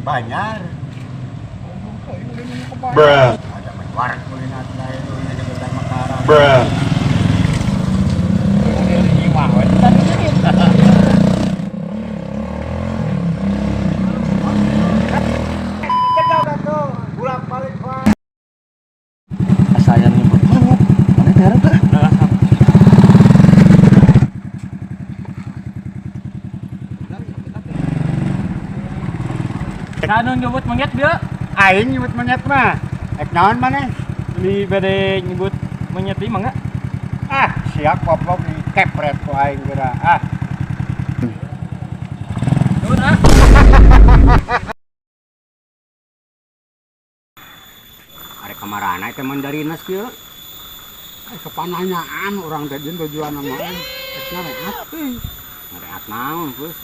Banyak. Bruh. Ada menyuarak kuliner lain, ada gedang makaran. Bruh. Saya nyebut monyet. Mana daerah teh? Kanu nyebut monyet dia? Aing nyebut monyet mah. Ek naon maneh? Beli bade nyebut monyet ieu mangga. Ah, siap goblok di kepret ku aing geura. Ah. Nuhun ah. Arek kamarana teh mandarinas kieu. Eh, kepananyaan orang teh jeung tujuan mah. Rek ngareat euy. Ngareat naon, Gus?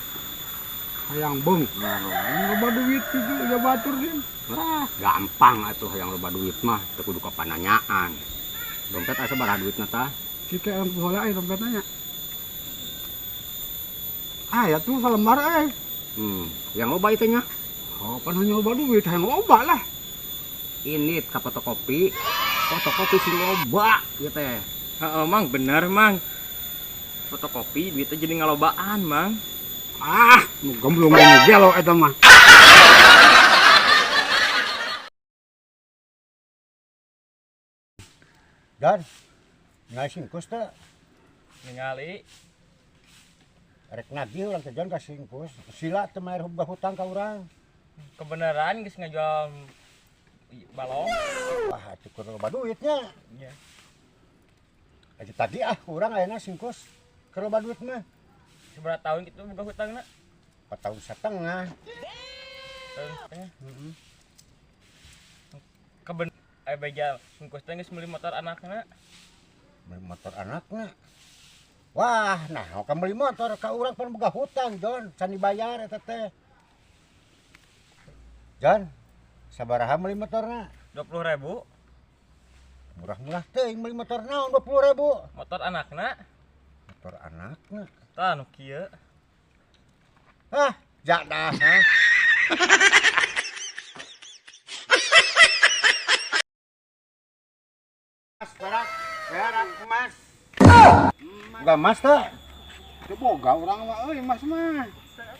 Hayang beung. Loba duit kitu ya batur din. Wah, gampang atuh hayang loba duit mah teu kudu kapananyaan. Dompet asa baraha duitna tah? Sike orang heula euy dompetna nya. Ah, ya tuh salembar euy. Yang loba itu nya. Oh, pan hanya loba duit, hayang loba lah. Ini ka fotokopi. Fotokopi sing loba ieu teh. Heeh, Mang, bener, Mang. Fotokopi duitnya jadi ngalobaan, Mang. Ah, nu gemblung nu gelo eta mah. Dan ningali singkus teh. Ningali. Rek nagih urang teh Jon ka singkus. Sila teu mayar hutang ka urang. Kebenaran geus ngajual balong. Wah, atuh keur loba duitnya. Iya. Aja tadi ah urang ayeuna singkus keur loba duit mah. Seberapa tahun kitu boga hutangna? 4 tahun setengah. Tahun setengah. Heeh. Keben aya beja singkus teh geus meuli motor anakna. Meuli motor anakna. Wah, nah ka meuli motor ka urang pan boga hutang, Jon, can dibayar eta teh. Jon, sabaraha meuli motorna? 20.000. Murah-murah teuing meuli motor naon 20.000? Motor anakna. Motor anakna. Tah nu kieu. Hah, jadah ha. Mas, perak, perak emas. Boga emas teh? Teu boga urang mah euy emas mah.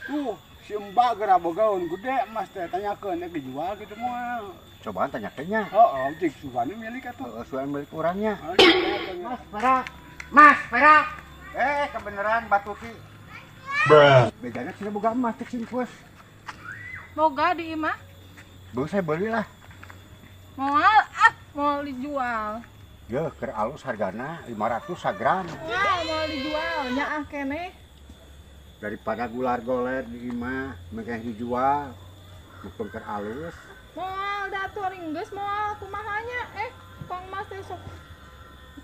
Tuh, si Mbak geura bogaeun gede emas teh, tanyakeun rek dijual kitu moal. Cobaan tanyakeun nya. Heeh, cik sugane milik atuh. Heeh, sugane milik urangnya. Mas perak. Mas perak. Eh, kebenaran Batuki. Bruh. Bedanya tidak boga emas cek singkus. Boga di imah? Beuh saya belilah. Moal ah, mau dijual. Yeuh, keur alus hargana 500 sagram. Moal mau dijual nya ah keneh. Daripada gular goler di imah mengkeh dijual. Mumpung keur alus. Moal da atuh ari geus moal kumaha nya? Eh, kong mas teh sok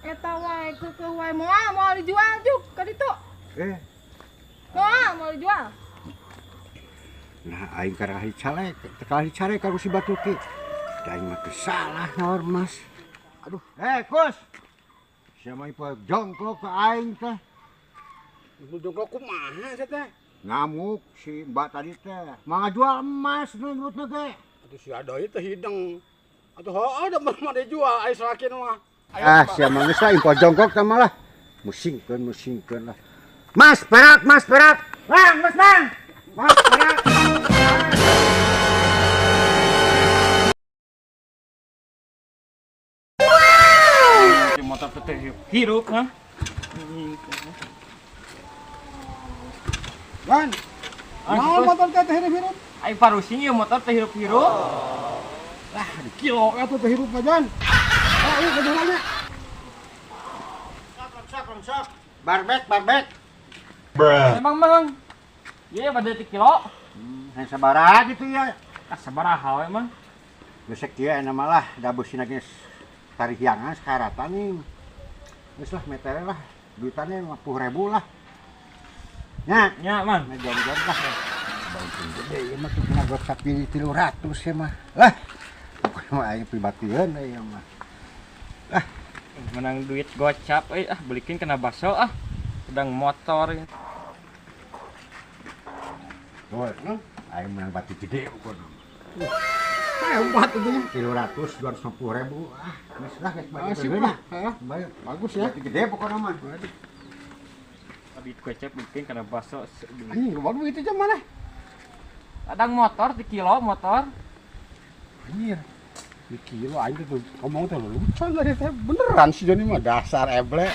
eta wae keukeuh wae moal moal dijual juk ka ditu. Eh. Moal moal dijual. Nah, aing karena dicalek, teu kalah dicalek ka si Batuki. Da aing mah teu salah nawar emas. Aduh, Kus. Sia mah ieu jongkok ka aing teh. Jongkok kumaha sia teh? Ngamuk si Mbak tadi teh. Mah ngajual emas nurutna teh. Atuh si Adoy teh hideng. Atuh heueuh da mah dijual ai salakina mah. Ah, sia mah geus lah info jongkok teh mah lah. Musingkeun, musingkeun lah. Mas perak, mas perak. Mang, mas mang. Mas perak. Motor teh hirup, ha? Gan. Naon motor teh hirup-hirup? Ai parusing ieu motor teh hirup-hirup. Lah, di kilo atuh teh hirup mah, Jon. Ah, ieu kajualna. Sok, sok, sok. Barbek, barbek. Bruh. Emang, Mang. Ieu pada ti kilo. Yang sabaraha gitu ya. Ah, sabaraha we, Mang. Geus kieu aya mah lah, da beusina geus tarihiangan sakaratan nih. Geus lah metere lah, duitannya 50.000 lah. Nya, nya, Mang. Nya jom-jom lah. Baungkeun gede ieu mah tuh kena gocap jadi 300 ya mah. Lah, pokoknya mah aing pribadieun ieu mah. Lah, menang duit gocap euy, ah belikin kena bakso ah. Sedang motor ya. Tuh, aing menang batu gede ukur. Hebat itu nya. 300 250 ribu ah, geus lah, geus. Ah, sip lah. Heeh. Bayar. Bagus ya. Berarti gede pokoknya mah. Duit gocap belikeun kana baso. Anjing, loba duit itu mana? Ladang motor di kilo motor. Anjir. Di kilo aing tuh ngomong teh lucu tadi teh, beneran si Joni mah dasar eble.